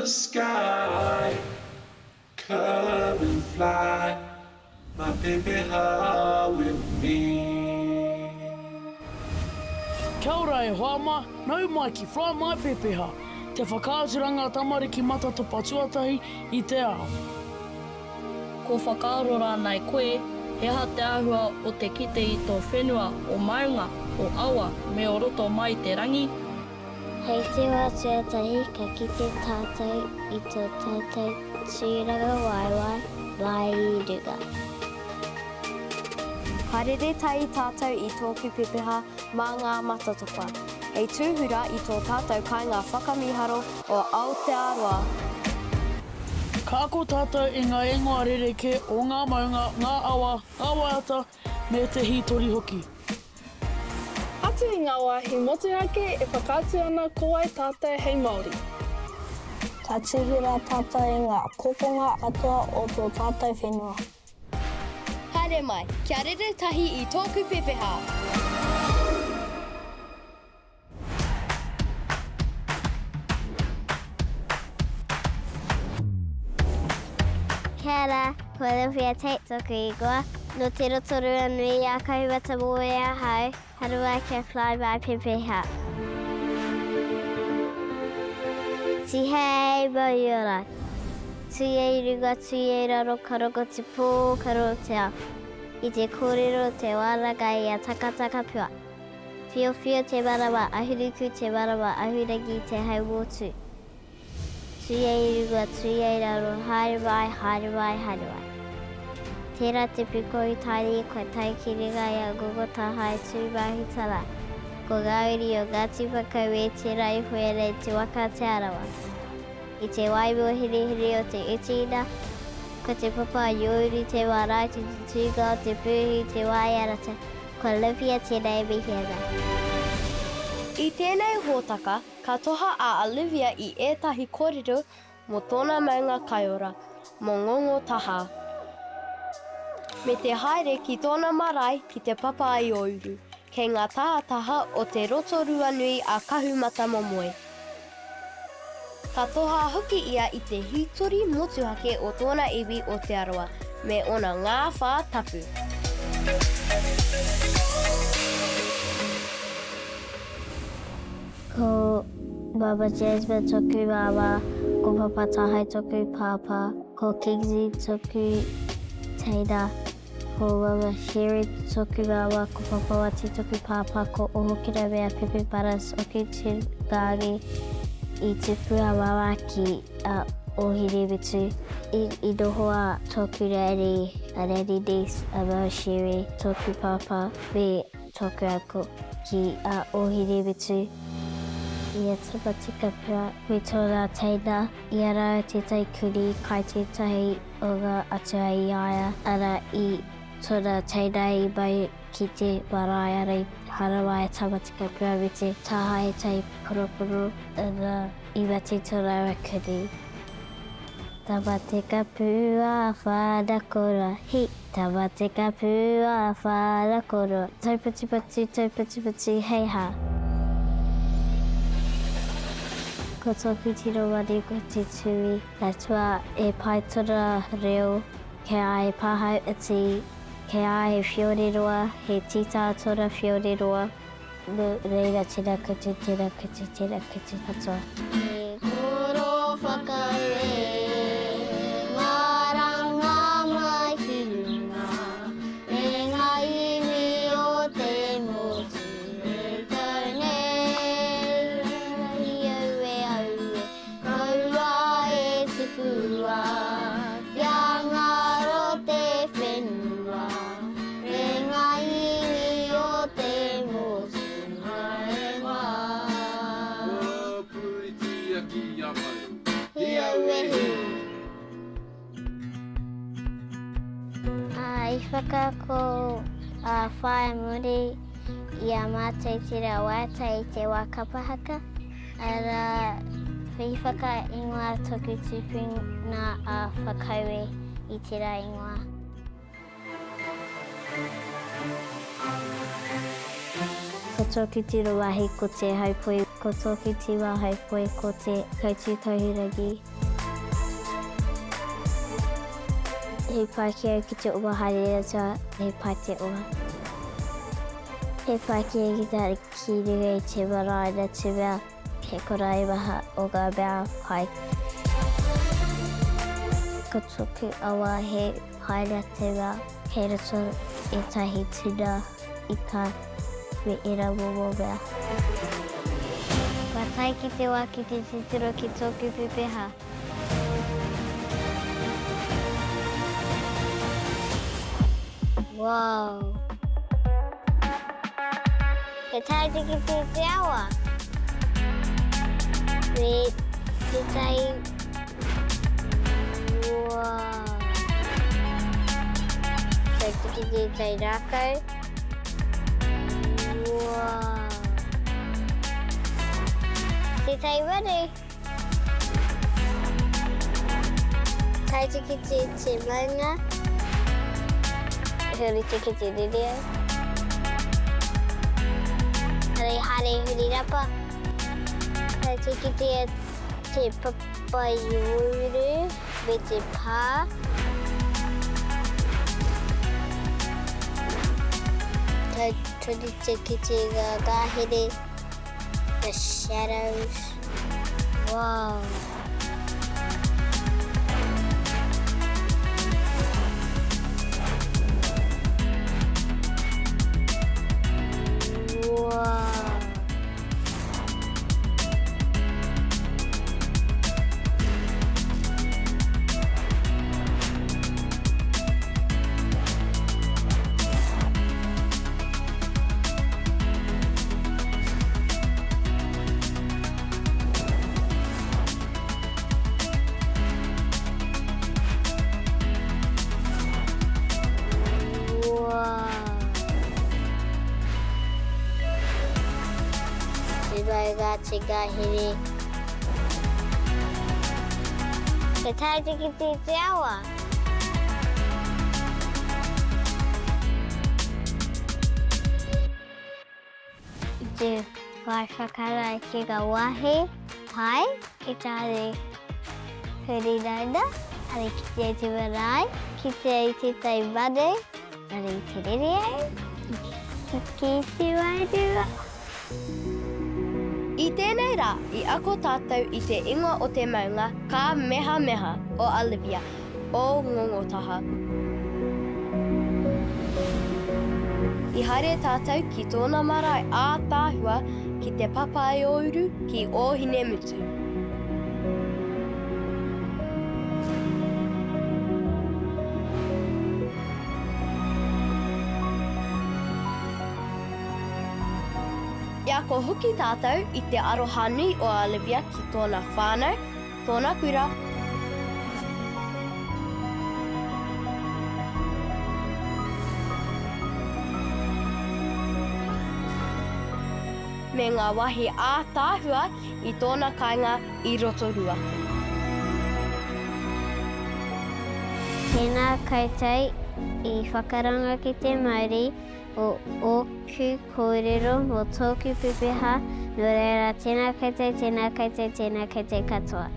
the sky Come and fly my pepeha with me. Kia ora e hoa ma, nau mai ki Fly My Pepeha, te whakaaturanga tamariki matatopa tuatahi i te ao. Ko whakaaro rānei koe, he aha te āhua o te kite i tō whenua, o maunga, o awa, me o roto mai i te rangi? Hei te wā tuatahi ka kite tātou i tō tātou tūrangawaewae mai i runga. Ka rere tahi tātou i tōku pepeha mā ngā matatopa, hei tūhura i tō tātou kāinga whakamīharo o Aotearoa. Ka ako tātou i ngā ingoa rerekē o ngā maunga, ngā awa, ngā waiata, me te hītori hoki. Atu i ngā wāhi motuhake e whakaatu ana ko wai tātou hei Māori. Ka tūhura tātou i ngā kokonga katoa o tō tātou whenua. Haere mai, kia rere tahi i tōku pepeha! Kia ora, ko Olivia Tate toku ingoa. No Te Rotorua nui a Kahumatamoe ahau, haere kia fly my pepeha. Tihei mauri ora. Tuia i runga, tuia i raro, ka rongo te pō, ka rongo te ao. I te kōrero te wānanga i a Takatakapua. Whiowhio te marama, ahuruku te marama, ahurangi te hau mōtū. Tuia i runga, tuia i raro, haere mai, haere mai, haere mai. Tērā te pūkohu tāiri kua tau ki runga i a Ngongotahae tū māhuta rā. Ko ngā uri o Ngāti Whakaue tērā i hoea nei te waka Te Arawa. I te wai mōhirihiri o te utīna, ko te papa o Youru te marae, te tutūnga o te pūhu, te waiarata, Ko Olivia tēnei e mihi ana. I tēnei hōtaka, ka toha a Olivia i ētahi kōrero mō tōna maunga kaiora, mō Ngongotahā. Me te haere ki tōna marae ki Te Papa-i-ōuru, kei ngā tahataha o te Rotoruanui a Kahumatamomoe. Ka toha hoki ia i te hītori motuhake o tōna iwi o Te Arawa me ōna ngāwhā tapu. Ko Mama Jasmine toku māmā, ko Papa Tahai toku pāpā, ko Kingsley toku teina. Ko Mama Sherry toku māmā, ko Papa Wati toku pāpā, ko Ohokina me a Pepe Barras oku tūngangi. I tupu a Māmā ki a Ohinemutu. I noho a toku daddy, a Nanny Niece, a Mama Sherry, toku pāpā me toku uncle ki a Ohinemutu. I a Tamatekapua me tōna teina, i a rāua tētahi kurī kai tētahi o ngā atua i a ia, arā, i tōna teina i mau ki te marae, arā, i haramai a Tamatekapua me te taha ētahi poroporo, arā, i mate tō rāua kurī. Tamatekapua whānakoroa, hi! Tamatekapua whānakoroa, taupatupatu, taupatupatu, hei hā! Ko tōku tino manu ko te tūī. Atua he pai tona reo, kei a he pahau iti, kei a he whiore roa, he tita tona whiore roa. No reira tena kutu, tena kutu, tena kutu katoa. He koro whakaue, maranga mai ki runga, me nga iwi o te motu e tau nei. Aue, aue, Kaua e tukua kia ngaro te whenua me ngā iwi o te motu haere mai. Kua puritia ki ahau. Hi aue hi. I whakaako a Whaea Muri i a mātou tira waiata i te wā kapa haka. Arā, i whakaingoa toku tupuna a Whakaue i tērā ingoa. Ko tōku tino wāhi ko te haupoi. Ko tōku tīma haupoi ko te Koutu Kahurangi. He pai ki au ki te oma haere atu, he pai te oma. He pai ki au ki te haere ki runga i te marae na te mea he korae maha o ngā mea pai. Ko tōku awa he pai na te mea kei roto ētahi tuna. Ika me era momo mea. Kua tae ki te wa ki te titiro ki toku pepeha. Wow! He tae te kite i te awa. Me tetahi Wow! Kei te kite i tei rākau. Wow! Tētahi waru. Tae te kite i te maunga. Huri te kite rere au. Hare haere huri rapa. Tae te kite te Papaiouru me te pā. Tau tonu te kite i ngā ngahere, the shadows. Wow. Wow. Te maunga, te ngahere. Te tae te kite i te awa. I te whai whakarae ki nga wahi pai i te haere huri rauna, haere kite i te marae, kite i tetahi manu, haere i te rere au, ki te wairua. I tēnei rā, i ako tātou i te ingoa o te maunga ka mehameha o Olivia, o Ngongotaha. I haere tātou ki tōna marae ātaahua ki Te Papaiouru ki Ōhinemutu. I ako hoki tātou i te aroha nui o Olivia ki tōna whānau, tōna kura, me ngā wāhi ātaahua i tōna kāinga i Rotorua. Tēnā koutou i whakarongo ki te mauri o ōku kōrero mō tōku pepeha, nō reira tēnā koutou, tēnā koutou, tēnā koutou katoa.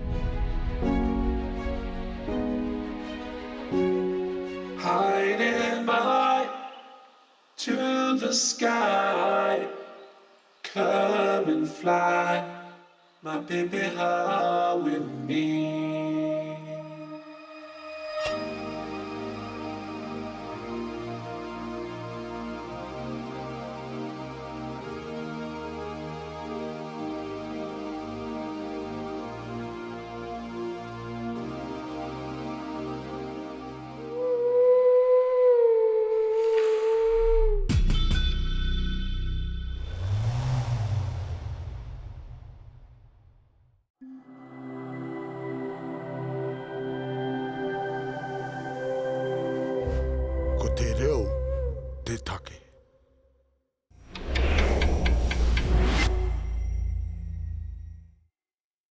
Haere mai to the sky, come and fly my pepeha with me.